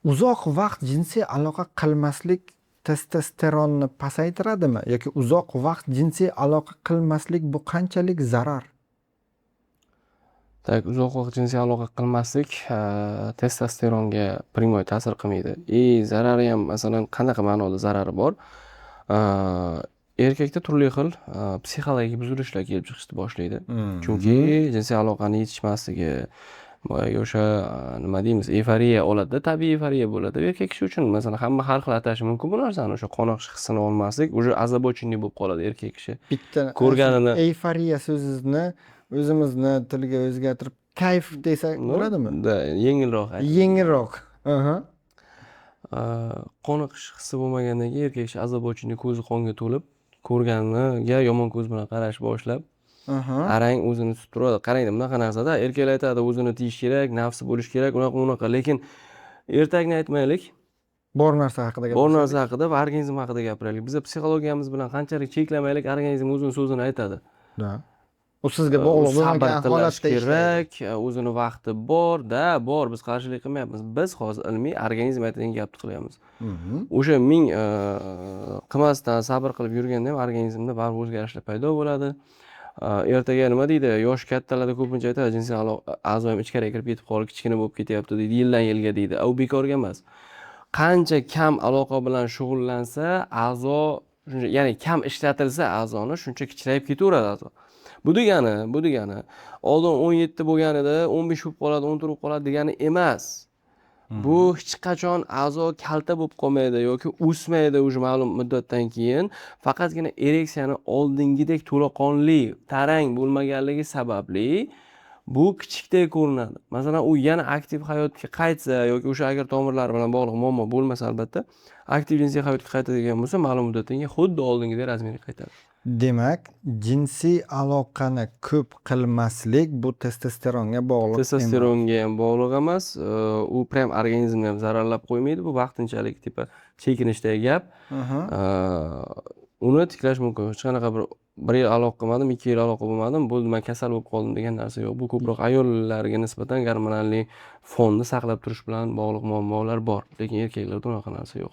Uzoq vaqt jinsiy aloqa qilmaslik testosteronni pasaytiradimi yoki uzoq vaqt jinsiy aloqa qilmaslik bu qanchalik zarar? Так, uzoq vaqt jinsiy aloqa qilmaslik testosteronga прямой ta'sir qilmaydi. И zarari ham, masalan, qanaqa ma'noda zarari bor? Erkakda turli xil psixologik buzilishlar kelib chiqishni boshlaydi. Chunki jinsiy aloqani yetishmasligi, boyagi o'sha, nima deymiz, eyforiya oladida, tabiiy eyforiya bo'ladi erkak kishi uchun. Masalan, hamma har xil atashi mumkin bu narsani, o'sha qoniqish hissini olmaslik, уже озабоченный bo'lib qoladi erkak kishi. Bitta Ko'rganini eyforiya so'zini o'zimizni tilga o'zgartirib, kayf desak bo'ladimi? Да, yengilroq aytib. Yengilroq. Aha. Qoniqish hissi bo'lmagandan keyin erkak kishi озабоченный, ko'zi qonga to'lib, ko'rganiga yomon ko'z bilan qarash boshlab, arang o'zini tutib turadi. Qarangda, bunaqa narsada erkaklar aytadi, o'zini tiyish kerak, nafsi bo'lishi kerak, unaqa bunaqa, lekin ertakni aytmaylik. Bor narsa haqida Bor gapirsak. narsa haqida va organizm haqida gapiraylik. Biza psixologiyamiz bilan qanchalik cheklamaylik, organizm o'zini so'zini aytadi. Да. U sizga bog'liq Sabr bo'lmagan qilish holatda ishlaydi. kerak, o'zini vaqti bor, да, bor, biz qarshilik qilmayapmiz. Biz hozir ilmiy, organizm aytadigan gapni qilyapmiz. O'sha ming qilmasdan sabr qilib yurganda ham organizmda baribir o'zgarishlar paydo bo'ladi. Ertaga, nima deydi, yoshi kattalarda ko'pincha aytadi, jinsiy a'zo ham ichkariga kirib ketib qoldi, kichkina bo'lib ketyapti deydi, yildan yilga deydi. U bekorga emas. Qancha kam aloqa bilan shug'ullansa, a'zo shuncha, ya'ni kam ishlatilsa a'zoni, shuncha kichrayib ketaveradi a'zo. Bu degani oldin 17 bo'lganida 15 bo'lib qoladi, 14 bo'lib qoladi degani emas. Bu hech qachon a'zo kalta bo'lib qolmaydi yoki o'smaydi уже ma'lum muddatdan keyin. Faqatgina ereksiyani oldingidek to'laqonli, tarang bo'lmaganligi sababli bu kichikdek ko'rinadi. Masalan, u yana aktiv hayotga qaytsa yoki o'sha agar tomirlari bilan bog'liq muammo bo'lmasa, albatta, aktiv jinsiy hayotga qaytadigan bo'lsa, ma'lum muddatdan keyin xuddi oldingidek razmerga qaytadi. Demak, jinsiy aloqani ko'p qilmaslik bu testosteronga bog'liq emas. Testosteronga ham bog'liq emas, u прям organizmni ham zararlab qo'ymaydi. Bu vaqtinchalik типа chekinishdagi gap. Uni tiklash mumkin. Hech qanaqa bir yil aloqa qilmadim, 2 yil aloqa bo'lmadim, bo'ldi, man kasal bo'lib qoldim degan narsa yo'q. Bu ko'proq ayollarga nisbatan gormonalniy fonni saqlab turish bilan bog'liq muammolar bor. Lekin erkaklarda unaqa narsa yo'q.